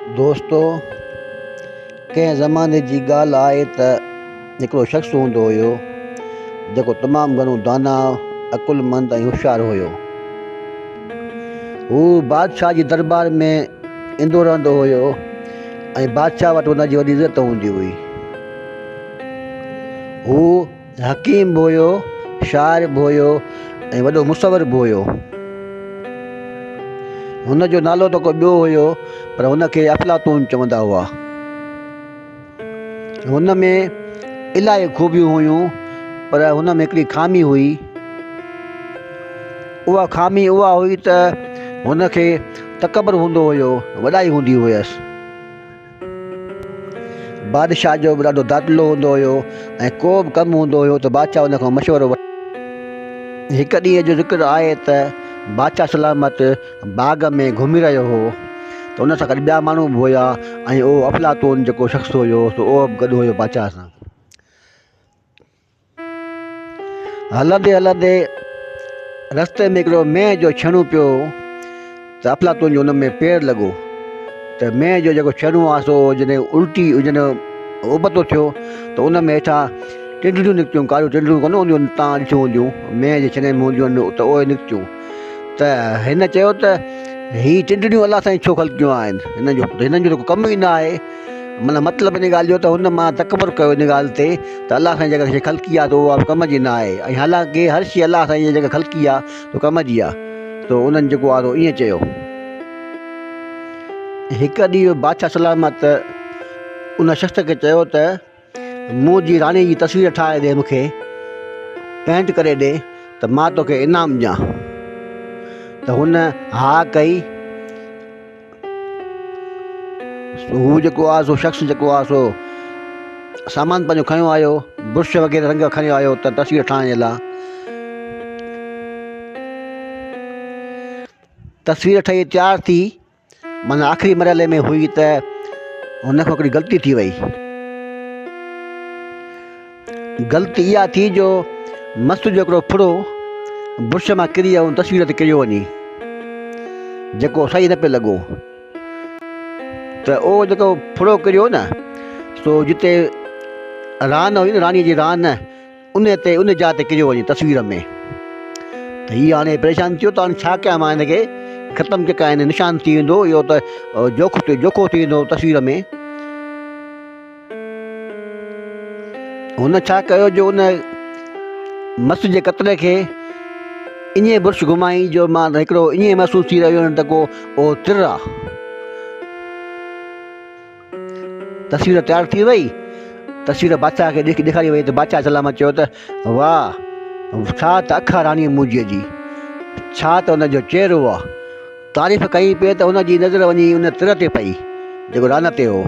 دوستو! ڪنهن زماني جي ڳالهه آهي ته هڪڙو شخص هوندو هيو، جيڪو تمام گهڻو داناء، عقلمند ۽ هوشيار هيو. هو بادشاهه جي درٻار ۾ ايندو رهندو هيو ۽ بادشاهه وٽ هن جي وڏي عزت هوندي هئي. هو حڪيم به هيو، شاعر به هيو ۽ وڏو مصور به هيو. هن جو نالو ته ڪو ٻيو هيو پر هن کي افلاطون چوندا هئا. هن ۾ الاهي خوبيون هيون پر هن ۾ هڪڙي خامي هئي. اها خامي اها هئي ته هن کي تڪبر هوندو هيو، وڏائي هوندي هيس. بادشاهه جو به ڏاڍو دادلو هوندو هيو ۽ ڪو به ڪم هوندو هيو ته بادشاهه ان کان مشورو وٺ. هڪ ڏينهن جو ذڪر آهي ته بادشاهه سلامت باغ ۾ گهمي رهيو هو ته ان سان گڏ ٻيا ماڻهو به هيا ۽ اهو افلاطون جيڪو شخص هيو سو اهو به گڏ هيو بادشاهه سان. هلندي هلندي رستي ۾ هڪڙو مينهن جو ڇيڻو پيو هو ته افلاطون جو ان ۾ پير لڳو ته مينهن جو جيڪو ڇيڻو آهي سو جڏهن الٽي جڏهن ابتو ٿيو ته ان ۾ هيٺان ٽنڊڙيون نڪتيون ڪاريون ٽنڊڙيون ڪونه هونديون آهن تان ڏٺيون هونديون مينهن جي ڇيڻي ۾ هونديون آهن ته اهي نڪتيون ته هن چيو ته هي ٽنڊڙيون الله سائين ڇو خلقيون آهن هنن جو هنن جو ته ڪو ڪم ئي نه آهي معنيٰ مطلب ان ڳالهه جو ته هن مان تڪبر ڪيو ان ڳالهه تي ته الله سائين جيڪا شيء خلقي آهي ته اها به ڪم جي نه آهي ۽ حالانڪه هر شيء الله سائين جي جيڪا خلقي آهي ته ڪم جي آهي ته انهن جيڪو آهي سو ائين چيو. هڪ ڏينهن بادشاهه سلامت ان شخص کي چيو ته منهنجي راڻي جي تصوير ٺاهي ڏي مون کي پينٽ ڪري ڏي ته مان توکي انعام ڏيان ته هن ها ڪئي. هو جيڪو آهي سو شخص جيڪو آهي سو سامان پنهنجو کنيو آيو برش وغيره رنگ کنيو آيو ته تصوير ٺاهڻ جي لاء تصوير ٺهي تيار ٿي معنيٰ آخري مرحلي ۾ هئي ته هن کان هڪڙي غلطي ٿي وئي غلطي اها ٿي جو مس جو هڪڙو ڦڙو برش مان ڪري ۽ تصوير تي ڪريو وڃي جيڪو صحيح نه پئي لڳو ته اهو جيڪو ڦڙو ڪريو نه سو جتي ران هئي نه راڻيء جي ران ان تي ان جاء تي ڪريو وڃي تصوير ۾ ته هي هاڻي پريشان ٿيو ته هاڻي ڇا ڪيان مان هن کي ختم ڪيئن ڪيان نشان ٿي ويندو اهو ته جوکو جوکو ٿي ويندو تصوير ۾ هن ڇا ڪيو جو ان مس جي قطري کي ائين برش گهمائين جو مان هڪڙو ائين محسوس ٿي رهيو ته ڪو اهو تر آ. تصوير تيار ٿي وئي. تصوير بادشاهه کي ڏيکاري وئي ته بادشاهه سلامت چيو ته واهه ڇا ته اک آ راڻيء منهنجيء جي، ڇا ته ان جو چهرو آ. تعريف ڪئي پئي ته هن جي نظر وڃي ان تر تي پئي، جيڪو ران تي هو.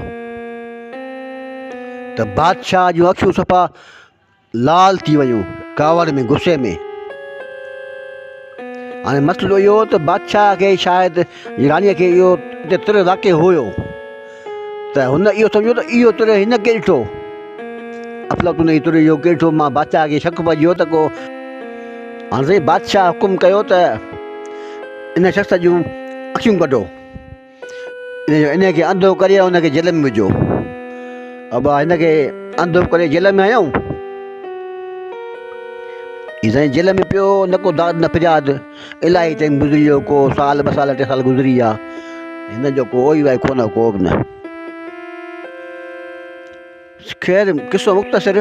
ته بادشاهه جون اکيون صفا لال ٿي ويون، ڪاوڙ ۾، غصي ۾. هاڻي مسئلو اهو هو ته بادشاهه کي شايد راڻيء کي اهو تر واقعي هيو ته هن اهو سمجهيو ته اهو تر هن ڪيئن ڏٺو؟ افلاطون هي تر اهو ڪيئن ڏٺو؟ مان بادشاهه کي شڪ پئجي ويو ته ڪو هاڻي سائين بادشاهه حڪم ڪيو ته ان شخص جون اکيون ڪڍو، ان کي انڌو ڪري ان کي جيل ۾ وجهو. ابا هن کي انڌو ڪري جيل ۾ هنيائون. هي سائين جيل ۾ پيو نه ڪو داد نه فرياد، الاهي ٽائيم گذري ويو، ڪو سال ٻه سال ٽي سال گذري ويا، هن جو ڪو ئي وائي ڪونه ڪو به نه. خير قصو مختصر،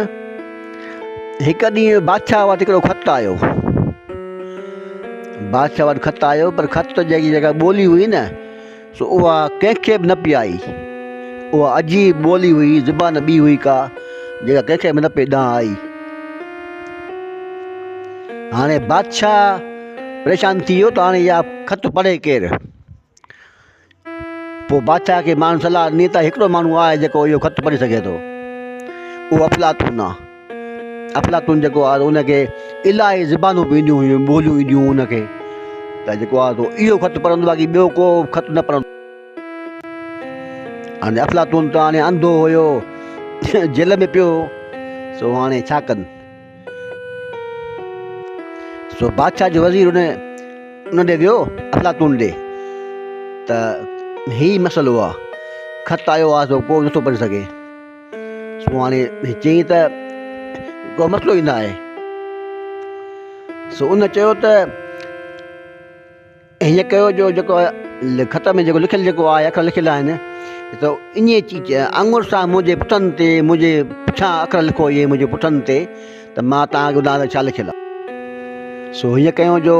هڪ ڏينهن بادشاهه وٽ هڪڙو خط آيو. بادشاهه وٽ خط آيو پر خط جيڪي جيڪا ٻولي هئي نه سو اها ڪنهن کي به نه پئي آئي. اها عجيب ٻولي هئي، زبان ٻي هئي ڪا جيڪا ڪنهن کي به نه پئي ڏانهن آئي. هاڻي بادشاهه پريشان ٿي ويو ته هاڻي اها خط پڙهي ڪير؟ پوء بادشاهه کي ماڻهن صلاح ڏني ته هڪڙو ماڻهو آهي جيڪو اهو خط پڙهي سگهي ٿو، اهو افلاطون آهي. افلاطون جيڪو آهي ان کي الاهي زبانون به اينديون هيون، ٻوليون اينديون هيون ان کي ته جيڪو آهي سو اهو خط پڙهندو باقي ٻيو ڪو خط نه پڙهندو. هاڻي افلاطون ته هاڻي انڌو هيو، جيل ۾ پيو هو، سو هاڻي ڇا ڪن. سو بادشاهه جو وزير ان ان ڏي ويو افلاطون ڏي ته هي مسئلو آ. خط آيو آهي سو ڪو نٿو پڙهي سگهي. سو هاڻي چيائين ته ڪو مسئلو ئي نه آهي. سو ان چيو ته هيئن ڪيو جو جيڪو خط ۾ جيڪو لکيل جيڪو آهي اکر لکيل آهن ته ائين آڱر سان منهنجي پٺن تي منهنجي پٺيان اکر لکو اهي منهنجي پٺن تي ته مان توهان کي ٻڌايان ته ڇا لکيل آهي. سو هيئن ڪيو جو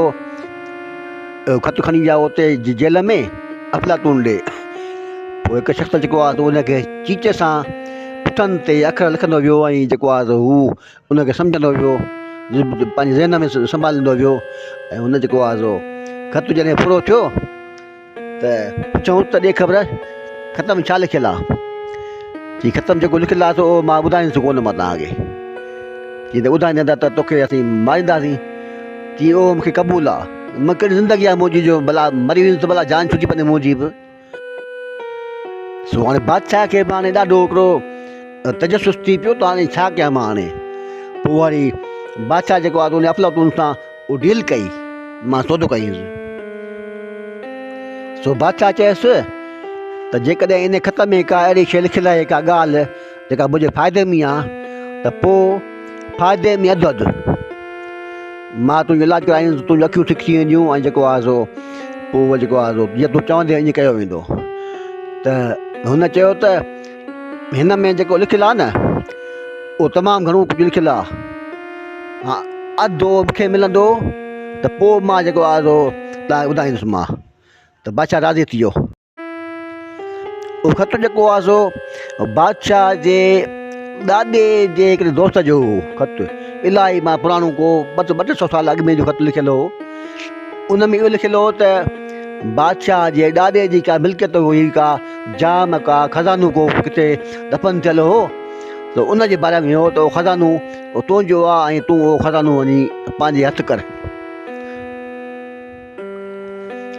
خط کڻي ويا اتي جيل ۾ افلاطون ڏي. پوء هڪ شخص جيڪو آهي سو ان کي چيچ سان پٺن تي اکر لکندو ويو ۽ جيڪو آهي سو هو ان کي سمجهندو ويو، پنهنجي ذهن ۾ سنڀاليندو ويو ۽ هن جيڪو آهي سو خط جڏهن پورو ٿيو ته پڇيائونس ته ڏي خبر خط ۾ ڇا لکيل آهي؟ چي خط ۾ جيڪو لکيل آهي سو مان ٻڌائيندس ڪونه مان توهان کي. چي ته ٻڌائيندين ته توکي اسين مارينداسين. چي اهو مون کي قبول آهي. مان ڪهڙي زندگي آهي منهنجي جو ڀلا مري ويندس ته ڀلا جان ڇٽي پوندي منهنجي به. سو هاڻي بادشاهه کي به هاڻي ڏاڍو هڪڙو تجسس ٿي پيو ته هاڻي ڇا ڪيان مان هاڻي. پوء وري بادشاهه جيڪو آهي ان افلاطون سان اهو ڊيل ڪئي، مان سودو ڪيائينس. سو بادشاهه چيس ته جيڪڏهن ان خط ۾ ڪا اهڙي شيء لکيل آهي، ڪا ڳالهه جيڪا منهنجي فائدي ۾ آهي ته پوء فائدي ۾ اڌ اڌ. مان تنهنجو علاج ڪرائيندس تنهنجون اکيون ٺيڪ ٿي وينديون ۽ جيڪو آهي سو پوء جيڪو آهي سو جيئن تون چوندين ائين ڪيو ويندو. ته هن چيو ته هن ۾ جيڪو لکيل آهي نه اهو تمام گهڻو ڪجهه لکيل آهي. ها اڌ اهو مون کي ملندو ته پوء مان جيڪو آهي سو توهان کي ٻڌائيندس مان. ته بادشاهه راضي ٿي ويو. اهو خط جيڪو آهي سو بادشاهه جي ڏاڏي جي هڪڙي دوست جو هو خط الاهي مان پراڻو ڪو ٻه ٽي سو سال اڳ ۾ جو خط لکيل هو ان ۾ اهو لکيل هو ته بادشاهه جي ڏاڏي جي ڪا ملڪيت هئي ڪا جام ڪا خزانو ڪو ڪٿي دفن ٿيل هو ته ان جي باري ۾ هو ته اهو خزانو تنهنجو آهي ۽ تون اهو خزانو وڃي پنهنجي هٿ ڪر.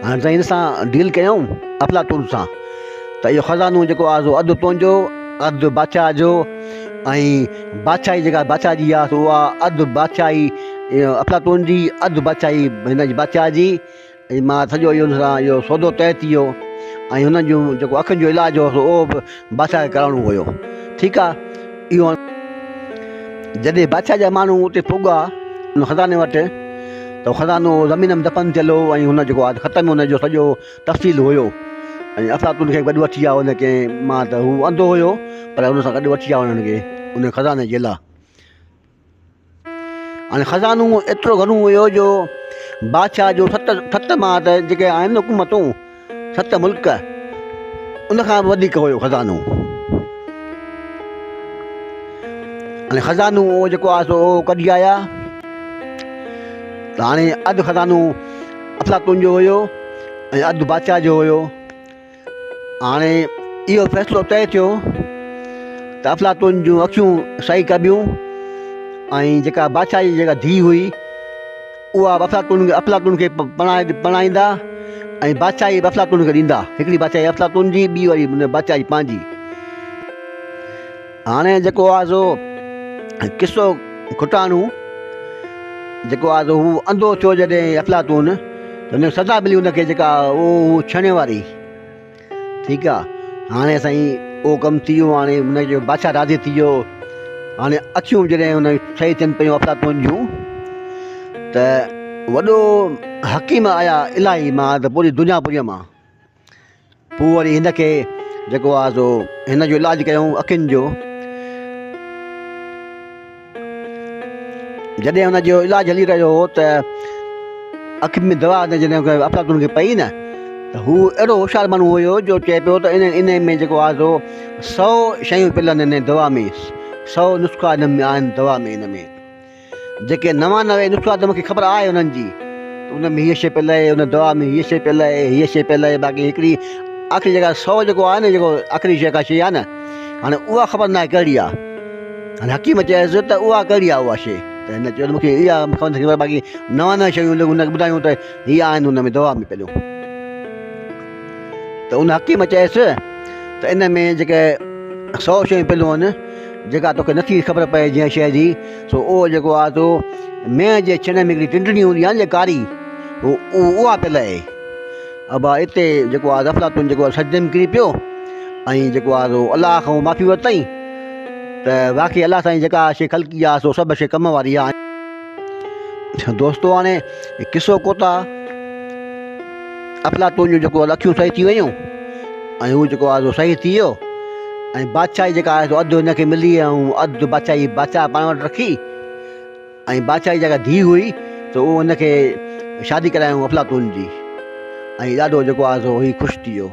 هاڻي سائين هن سان ڊيل ڪيائون افلاطون سان ته اهو خزانو جيڪو آهي سو اڌ تنهنجو اڌ بادشاهه جو ۽ بادشاهي جيڪا بادشاهه جي آهي سو اها اڌ بادشاهي افلاطون جي اڌ بادشاهي هن جي بادشاهه جي ۽ مان سڄو اهو هن سان اهو سودو طئي ٿي ويو ۽ هن جون جيڪو اکين جو علاج هو سو اهو به بادشاهه کي ڪرائڻو هيو ٺيڪ آهي اهو جڏهن بادشاهه جا ماڻهو اتي پڳا ان خزاني وٽ ته خزانو زمين ۾ دفن ٿيل هو ۽ هن جيڪو آهي خط ۾ هن جو سڄو تفصيل هيو ۽ افلاطون کي گڏ وٺي ويا ان ڪنهن مان ته هو انڌو هيو پر هن سان گڏ وٺي ويا انهن کي ان خزاني جي لاء هاڻي خزانو ايترو گهڻو هيو جو بادشاهه جو ست ست مان ته جيڪي آهن حڪومتون ست ملڪ ان کان به وڌيڪ هيو خزانو. هاڻي خزانو اهو جيڪو آهي سو اهو ڪڍي آيا ته هاڻي اڌ خزانو افلاطون جو هيو ۽ اڌ بادشاهه جو هيو. هاڻي اهو فيصلو طئي ٿيو ته افلاطون جون اکيون صحيح ڪبيون ۽ جيڪا بادشاهه جي جيڪا ڌيء هئي اها به افلاطون افلاطون کي پرڻائيندا ۽ بادشاهي به افلاطون کي ڏيندا. هڪڙي بادشاهي افلاطون جي، ٻي وري بادشاهي پنهنجي. هاڻي جيڪو آهي سو قصو کٽاڻو جيڪو آهي سو هو انڌو ٿيو جڏهن افلاطون ته هن کي سزا ملي هن کي جيڪا اهو هو ڇڻي واري. ٺيڪ آ هاڻي سائين اهو ڪم ٿي ويو هاڻي هن جو بادشاهه راضي ٿي ويو هاڻي اکيون جڏهن هن صحيح ٿين پيون افلاطون جون ته وڏو حڪيم آيا الاهي مان ته پوري دنيا پوري مان پوء وري هن کي جيڪو آ سو هن جو علاج ڪيائون اکين جو جڏهن هن جو علاج هلي رهيو هو ته اک ۾ دوا جڏهن افلاطون کي پئي نه ته هو اهڙو هوشيار ماڻهو هيو جو چئي پيو ته ان ان ۾ جيڪو آهي سو سو شيون پيل آهن ان دوا ۾ سو نسخا هن ۾ آهن دوا ۾ هن ۾ جيڪي 99 نسخا ته مونکي خبر آهي انهن جي ته ان ۾ هيء شيء پيل آهي ان دوا ۾ هيء شيء پيل آهي هيء شيء پيل آهي باقي هڪڙي آخري جيڪا سو جيڪو آهي نه جيڪو آخري شيء ڪا شيء آهي نه هاڻي اها خبر ناهي ڪهڙي آهي هاڻي حڪيم چيس ته اها ڪهڙي آهي اها شيء ته هن چيو ته مون کي اها خبر نٿي پئي باقي 99 شيون هن کي ٻڌايون ته هي آهن هن ۾ دوا ۾ پيليون ته ان حڪيم چيس ته ان ۾ جيڪي سو شيون پيليون آهن جيڪا توکي نٿي خبر پئي جنهن شيء جي سو اهو جيڪو آهي سو مينهن جي ڇڻ ۾ هڪڙي ٽنڊڻي هوندي آهي نه جيڪا ڪاري اها پيل آهي ابا اتي جيڪو آهي افلاطون جيڪو آهي سجدي ۾ ڪري پيو ۽ جيڪو آهي سو الله کان معافي ورتائين ته واقعي الله سائين جيڪا شيء خلقي آهي سو سڀ شيء ڪم واري آهي. دوستو هاڻي قصو ڪوتاهه افلاطون جون جيڪو اکيون صحيح ٿي ويون ۽ هو جيڪو آهي سو صحيح ٿي ويو ۽ بادشاهي جيڪا آهي سو اڌ هن کي ملي ۽ اڌ بادشاهي بادشاهه پاڻ وٽ رکي ۽ بادشاهه جي جيڪا ڌيء هئي سو اهو هن کي شادي ڪرايائون افلاطون جي ۽ ڏاڍو جيڪو آهي سو هي خوش ٿي ويو.